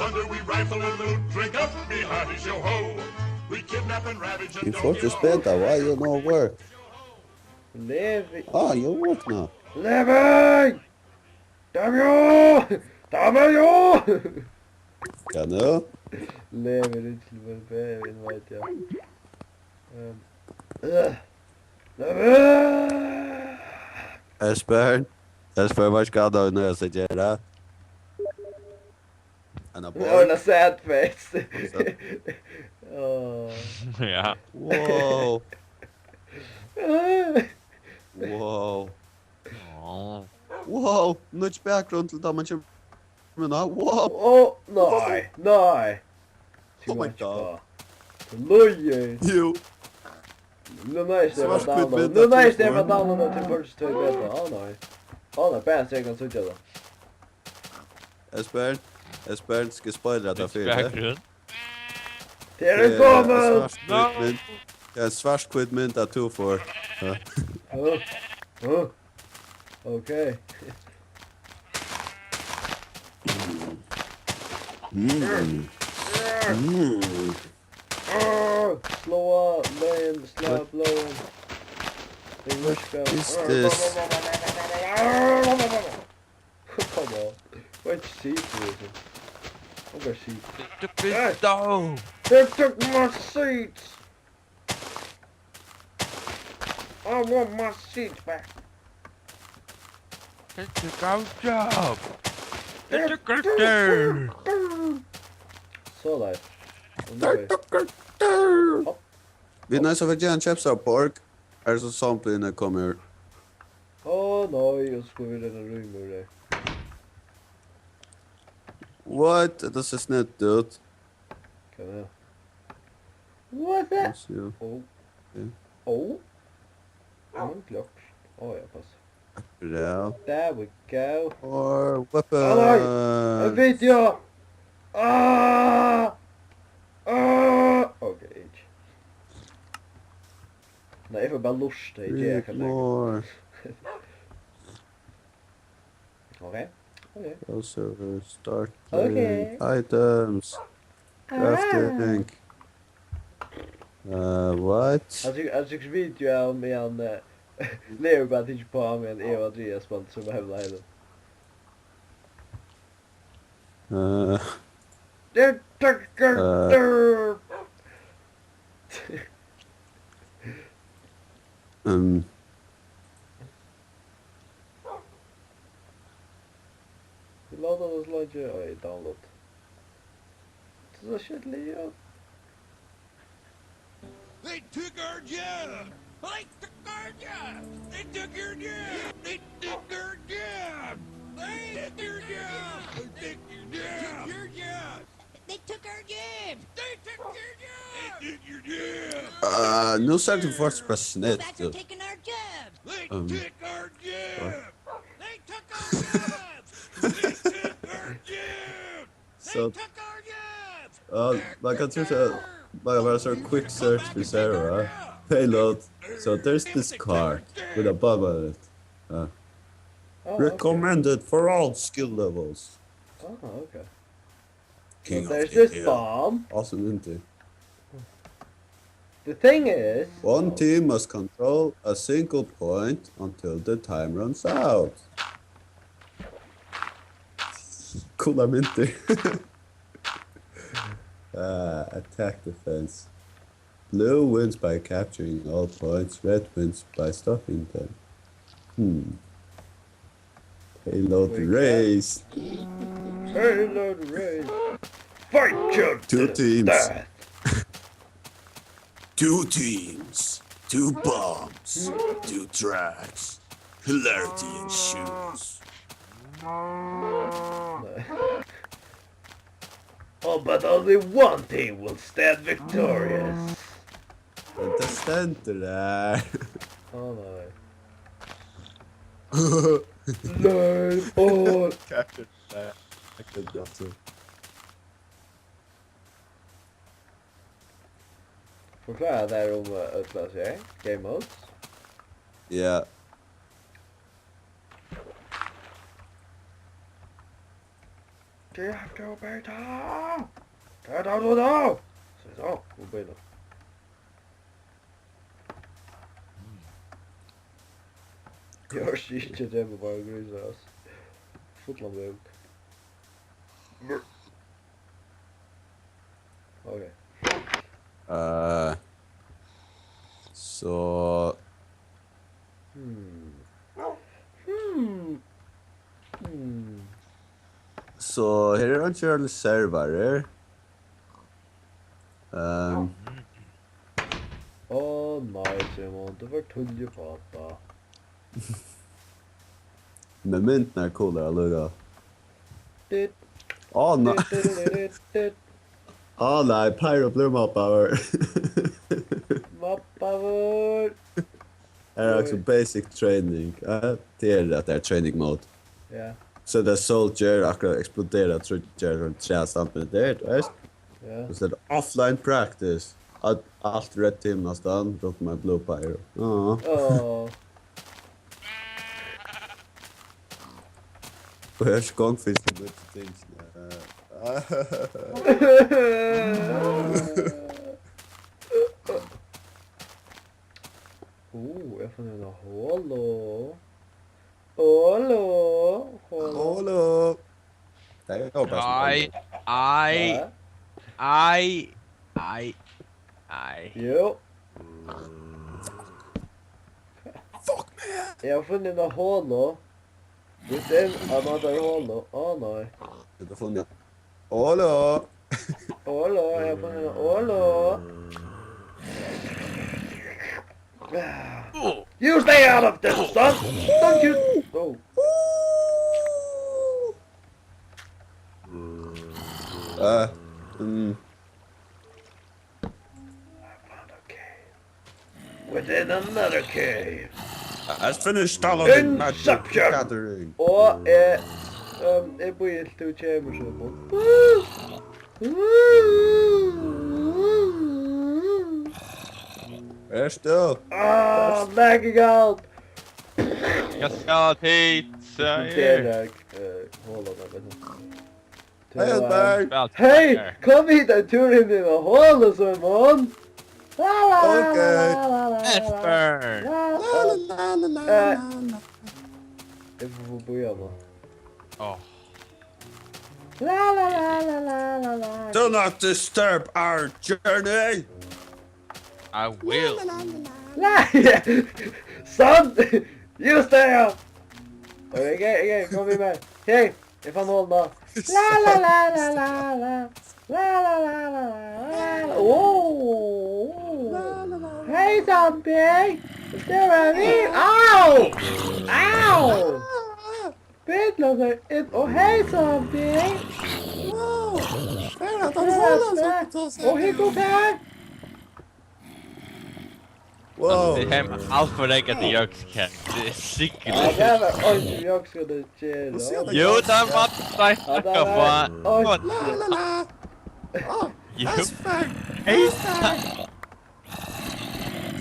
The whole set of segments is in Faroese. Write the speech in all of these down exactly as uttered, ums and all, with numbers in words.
Plunder, we rifle and loot, drink up, be hearty, show ho. We kidnap and ravage and You don't fortress get old. Beta, why you no work? Levi. Ah, you work now. Levi! Damn you! Damn you! Hvat nú? Levi, Rikki, men Levi, veit eg. Ehm, øh. Levi! Espen? Espen, hvat skal du nå, jeg skal gjøre? Hann er Orðin sad face. Sad. Åh. Ja. Wow. Wow. Wow. Nýggj bakgrund til tá man kemur inn á. Wow. Ó, nei, nei. Oh my God. Løgið. Jú. Nú nei, Stefan Svart-hvítt Dahlen. Mynd Nú av nei, tvey Stefan Dahlen og til Fortress tvey beta. Á, nei. Á, nei, bara so eg kann síggja tað. Espen, Espen, skal eg spoila tað fyri teg? Bakgrunn. Tað er ein gomul! Svart-hvítt mynd. Tað er ein svart-hvítt mynd av Two Four. Ja. Hå? Hå? Ok. Mm. Mm. Ah, slá, lane, slá, What blá. Tey virka. Is this? Come on. What seat is it? What seat? They took it down. They took my seat. I want my seat back. They took our job. They took it down. Soleiðis. Og nú er Hopp. Vit nøyðast at fara gera ein keypsavborg, ella so zombiarnir koma her. Ó nei, og so skulu vit reyna at rýma úr her. What? Hetta sær snett út. Hvat er tað? What the? Let's see. Ó. Ja. Ó. Hann glopp. Ó ja, pass. Bra. There we go. Or weapons. Á, nei! Ein video! Ah! Ah! Ok, ikki. Nei, eg fái bara lurta, eg geri Read ikki nakað. More. Ok, ok. Also start Ok. Playing items. Ah. Crafting. Uh, what? Hann tykist, hann tykist video av meðan, eh, Levi bara tykist uppá, meðan eg og Andreas spæla sum hevla heila. Uh, Tað tekur uh, um, Vit lata tað so leingi, og eg download. So skjótt liga. They took our job! They took our job! They took your job! They took our job! They took your job! They took your job! They took our job! They took your job! They took your job! Ah, nú sær tú fyrst bara snett út. Taking our jobs! They um, took our job! They took our jobs! They took our jobs! So, uh, man kann trúgva seg, man kann vera so quick search við servara. Payload. So there's this card with a bug on it. Uh, oh, okay. Recommended for all skill levels. Oh, okay. King of the hill. Awesome, isn't it? The thing is, one team must control a single point until the time runs out. Coolar myndir. Uh, attack defense. Blue wins by capturing all points, red wins by stopping them. Hmm. Payload race. Payload race. Fight your death. Two teams. Two teams. Two bombs. Two tracks. Hilarity ensues. Oh, but only one team will stand victorious. Men tað stendur har. Á, nei. Nei, á. Hvat er tað? Hvat er tað? Forklárar tær um, eh, øll, hvat sigur? Game modes? Ja. Tað er tú, Bertha! Tað er tú, tú! Seg so, og beina. Eg orki ikki at drepa bara grísar, altso. Fulla bók. Ok. Eh, so Hmm. Hmm. Hmm. So her er ein kjøl servarar. Ehm, Ó nei, Simon, tú fert tíðliga upp á tað. Men myndirnar eru coolar allíkavæl. Dit, Á nei, dit, dit, dit, dit. Á nei, Pyro blívur mobbaður. Mobbaður. Her er altso basic training. Ja, tað er at tað er training mode. Ja. So tað er soldier, akkurát eksploderar tríggjar og træ saman við tær, tú veist. Ja. Og so er tað offline practice. Alt, alt Red Team næstan, rundt um ein blue Pyro. Ja. Ó. Og her er gongfyrst og nýggj ting. Uh, eg fann eina holu. Holu, holu. Holo. Tað er bara Ai, ai, Ja. Ai, ai, ai. Jú. Fuck man. Eg havi funnið eina holu. Within another holu. Ó nei. Hetta funnu. Holo. Holu, eg havi funnið eina holu. You stay out of this, son! Don't you... Oh. Uh, mm. I found a cave. Within another cave. I finished all of the magic Inception. Gathering. Og eh, um, eg bíði til tú kemur, Simon. Where's the... Ah, lagging out! Skal sjá tit, Det sigur. er eh, hold on, vent. Hey, Albert. Spælt. Hey, kom hit ein tur inn í holu, Simon. La, la, la, Ok. la, la, la, la, la. Esper. La, La, la, la, la, la, Eh. la, la. Eg får bíða nå. Åh. La, la, la, la, la, la, la. Do not disturb our journey. I will. La, son, you stay up. Ok, ok, ok, kom við mær. Hey, eg fann hol nå. La, la, la, la, la, la. La, la, la, la, la, la, la. Oh. Hey, zombie. Is there a me? Ow! Ow! Bitlaður inn. Oh, hey, zombie. Wow. Her er Her det er hola det. som Oh, here go back. Wow. Det her med alt for lenge til jokes, Ken. Det er sikkert. Ja, det var ordentligt, jeg skulle det til. Hva sier du? Jo, det var Ja, det var ordentligt. La, la, la. Oh, Jo. Espen. Hey.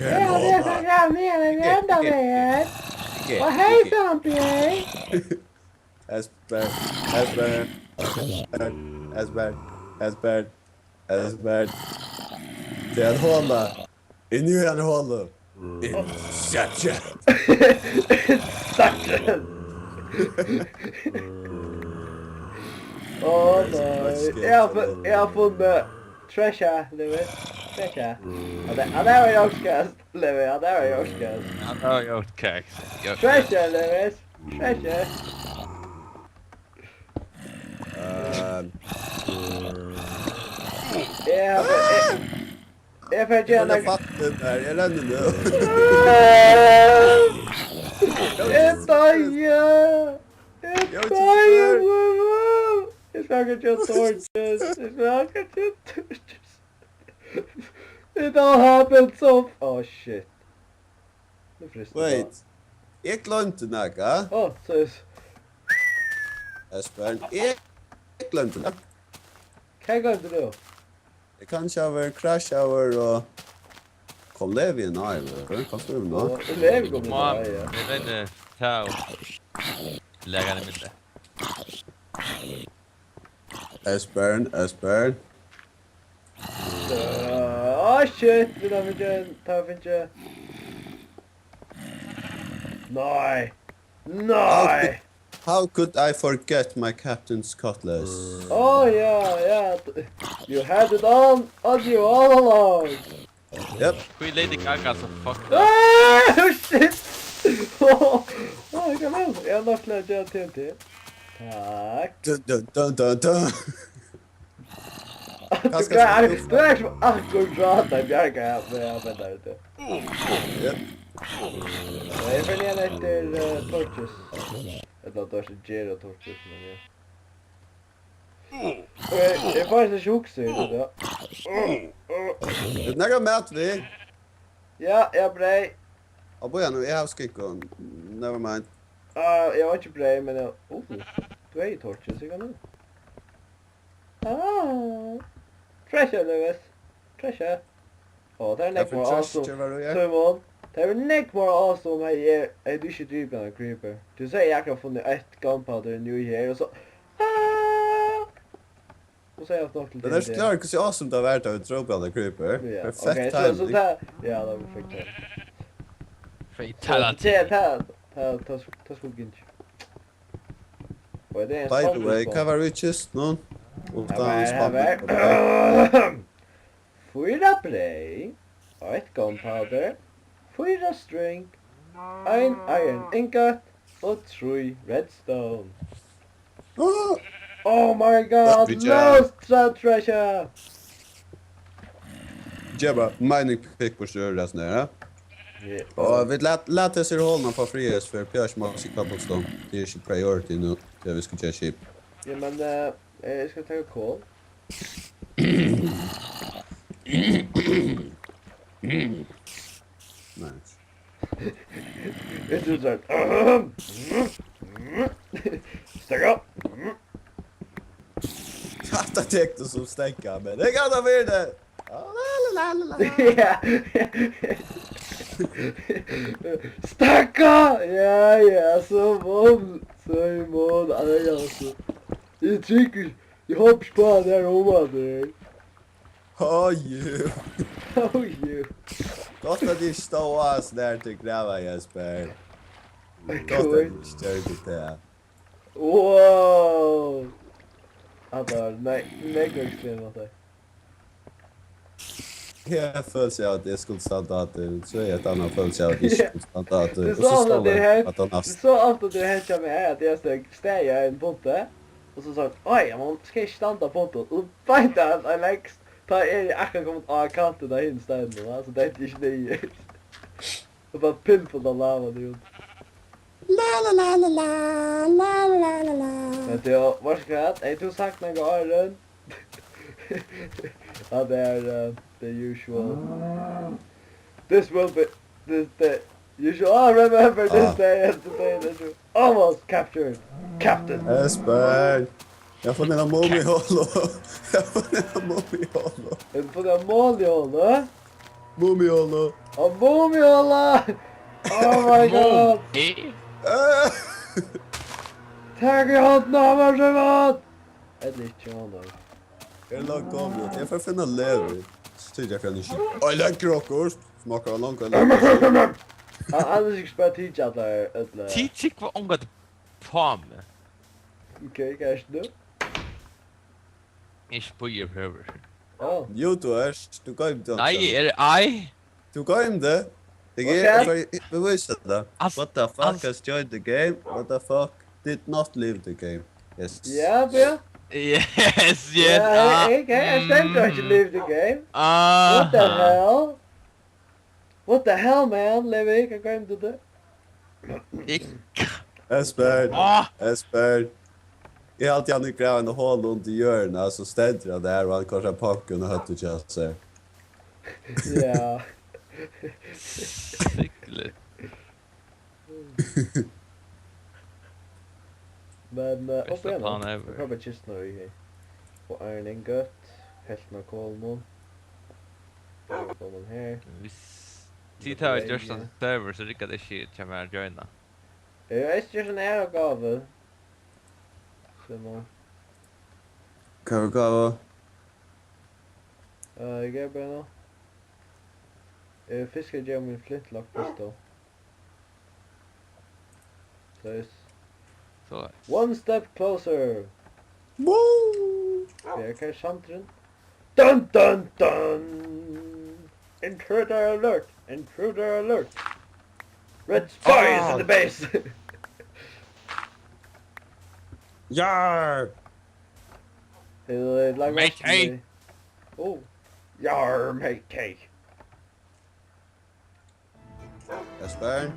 Ja, det er så gærent, vi er den enda med. Og hey, zombie. Espen, Espen, Espen, Espen, Espen. Det er en hola. Inni er en hola. Inception. Inception. Åh, nei. Jeg har fu-, jeg har funnet Treasure, Lewis. Treasure. Ja, det, ja, det var jokeskast, Lewis. Ja, det var jokeskast. Ja, det var jokeskast. Jokeskast. Treasure, Lewis. Treasure. Eh, Jeg har, jeg, jeg får ikke jeg en... fatter det der. Jeg renner nå. Jeg døyer. Jeg Jeg vil døyer. ikke Jeg skal ikke til Torches. Jeg skal ikke til Torches. It all happened so... Oh, shit. Nå fryser det. Wait. Jeg glemte noe. Åh, seriøst. Espen, jeg, jeg glemte noe. Hva glemte du? Det kan ikke ha vært Crash Hour og... Kom Levi inn her, eller? Hva skal vi nå? Og Levi kom Mom, inn, ja. det er den, eh, tau. Leger det mindre. Esbern, Esbern. Oh shit, vit hava fingið, tá hava fingið. Nei. How Nei. Could, how could I forget my captain's cutlass? Oh yeah, yeah. You had it on, on you all along. Yep. Hví Lady Gaga so fucked up? Ah, shit. Oh, oh, come on. Eg havi nokk til at gera T N T. Takk. Dun, dun, dun, dun, dun. Du er, du er sum akkurát at bjarga her, men eg veit ikki. Yep. Eg fari niðan eftir uh, Torches. Ella Torches, Gera Torches, men ja. Eg, eg fái ikki hugsa í tað. Er nakar mat við? Ja, eg breyð. Á, bíða nú, eg havi skinku. Never mind. Ah, eg var ikki breyð, men eg... Uh, tú er í Torches, eg kann nú. Ah. Treasure, Lewis. Treasure. Ó, tað er nógv meira awesome. Símun, tað er nógv meira awesome, hey, eg, hey, tú ikki dripur ein creeper. Tú segði, eg akkurát funnið eitt gunpowder nú her, og so... Ah! Og so er eg snart til... Men er klart, hvussu awesome tað var, tá vit drópu hana creeper. Ja, Perfekt ok, so, so timing. Tað, ja, tað var perfekt timing. Fatality. Tað, tað, tað, tað, tað, tað skuldi gingið. Og tað er ein By the way, sandwich hvat var í kistuni? Og Her tá var, hann her spammaði var fýra breyð, eitt gunpowder, fýra string, ein iron ingot og trý redstone. Ah! Oh my god, Gott, við gera. Lost Treasure! Geva mining pick burtur úr hasum her, ja? Ja. Og vit lat, lat hesar holurnar fáa friðarferð, P H Maxi Cobblestone. Tað er ikki priority nú, tí vit skulu gera skip. Ja, men eh, eg skal taka kol. Nei. Eg trúði sånn. Stakka. Hatta tekur tú sum steðga, men eg kann tað fyri teg. Ah, la, la, la, la, la. Ja. Stakka! Ja, ja, so mum, so mum, ja, so. Eg trúgvi, eg hoppi ikki á tær um at tær. Oh, you. Oh, you. Gott at eg stóð á snær til grava, Jesper. Gott at Cool. eg ikki gjørdi tað. Wow. Hatta var, nei, mega ekstremt, hatta. Eg havi følsku av at eg skuldi standa aftur, so eg havi eina følsku av at eg ikki skuldi standa aftur. Tú Og so sá stóð at tað eg hent, aftan tú aftur. sá ofta at tað hent hjá mær, at eg stend, stend í ein punkt, og so sa eg, oi, man skal ikki standa á punktum, og beint at eg legg, tá eri eg akkurát komin á kantin av hinum steininum, va? So detti eg ikki niður. Og bara pinn på den lava, dude. La, la, la, la, la, la, la, la, la. Men tú, veitst tú hvat? Hevði tú sagt nakað áðrenn? Ja, tað er uh, the usual. This will be this day. You should all remember this Ah. Day as the day that you almost captured Captain. Jesper! Eg havi funnið eina mumiholu. Eg havi funnið eina mumiholu. Hevur tú funnið eina mumiholu? Mumiholu. Á, mumiholu! Oh my god! Mumi. Eh! Tak í hondina á mær, Símun! Ella ikki, hon er. Er langt komið. Eg fari at finna leður. So tykir eg at hann ikki... Oi, leggur okkurt. Smakkar av langt. Hann, hann er sikkert bara tikið allar, ella... Tit trúgva ongantíð á meg. Ok, hvat er tað nú? Ikki býi prøvur. Á, Jú, tú ert. Tú goymdi Nei, okkurt. Er ei. Tú goymdi. Eg Ok. er... Eg vísi tað. As- What the fuck as- has joined the game? What the fuck did not leave the game? Yes. ja, ja. Yes, yes. Ja, Ah, eg, eg, eg stendur ikki mm. Leave the game. Ah. What the hell? What the hell, man? Levi, hvat goymdi tú? Ikki. Esper, Ah. Esper. Eg haldi hann er gravin eina holu undir jørðina, so stendur hann har, og hann koyrir pankuna og høvdið hjá sær. Ja. Sikkurt. Men uh, Besta upp igjen. plan ever. Eg prøvi kistuna í her. Og iron ingot. Helvtin av kolinum. Kolinum her. Hvis tit hava gjørt ein server, so riggar tað ikki hjá mær at joina. Eg havi ikki gjørt ein aðra gávu. Símun. Hvat er gávur? Eh, eg geri bara nú. Eh, fyrst skal eg gera mín flintlock pistol. Soleiðis. Soleiðis. One step closer. Woo! Ja, hvar er sandurin? Dun, dun, dun! Intruder alert! Intruder alert! Red spy is in the base! Yar! Hey, like, Matey! Oh. Yar, matey! Espen?